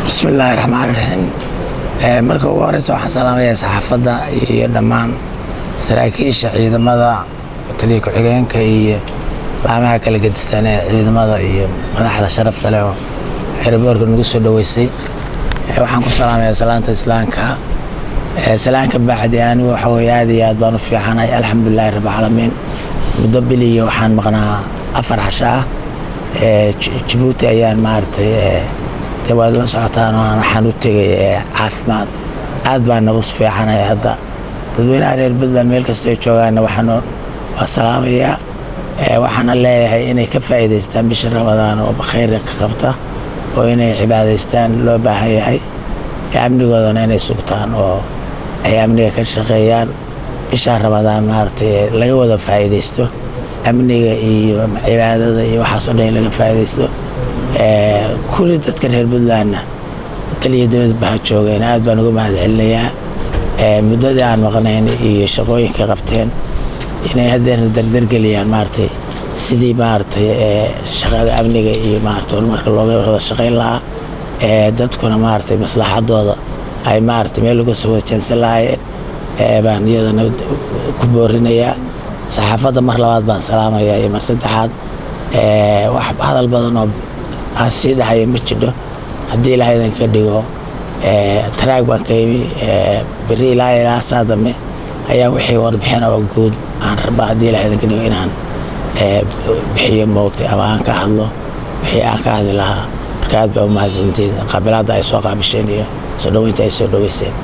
Bismi illaahi raxmaan raxiim. Marka ugu horeysa waxaan salaamayaa saxaafadda iyo dhammaan saraakiisha ciidamada, taliya ku-xigeenka iyo laamaha kala gedisan ee ciidamada iyo madaxda sharafta leh oo airportka nagu soo dhoweysay. Waxaan ku salaamayaa salaanta Islaamka. Salaanka bacdi, anigu waxa weye aad iyo aad baan u fiicanahay, alxamdulilahi rabbi caalamiin. Muddo biliyo waxaan maqnaa 4 casho ah. Jabuuti ayaan maaragtay, dee waad la socotaan oo waxaan u tegay caafimaad. Aad baan nagu fiicanay hadda. Dadweynaha reer Puntland meel kastoo ay joogaanna waxaan waa salaamayaa. Waxaana leeyahay inay ka faa'iidaystaan bisha Ramadaan oo khayr ka qabta oo inay cibaadaystaan loo baahan yahay, amnigoodana inay sugtaan oo ay amniga ka shaqeeyaan. Bisha Ramadaan maaragtay laga wada faa'iidaysto, amniga iyo cibaadada iyo waxaas oo dhan in laga faa'iidaysto. Kulli dadka reer Puntlandna dal iyo dibadba ha joogeen, aad baan uga mahad celinayaa muddadii aan maqnayn iyo shaqooyinka qabteen, inay haddeerna dardargeliyaan maaragtay sidii maaragtay shaqada amniga iyo maaragtay horumarka looga wada shaqayn lahaa, dadkuna maaragtay maslaxadooda ay maaragtay meel uga soo wada jeensan lahaayeen baan iyadana ku boorinayaa. Saxaafadda mar labaad baan salaamayaa iyo mar saddexaad. Wax hadal badan oo aan sii dhahayo ma jidho. Haddii Ilaahay idinka dhigo, taraag baan ka yimi. Berri ilaa saa dambe ayaa wixii warbixin oo guud aan rabaa, haddii Ilahay idinka dhigo, inaan bixiyo moogtay ama aan ka hadlo wixii aan ka hadli lahaa. Marka aad baa u mahadsantihiin qaabilaadda ay soo qaabisheen iyo soo dhoweynta ay soo dhoweyseen.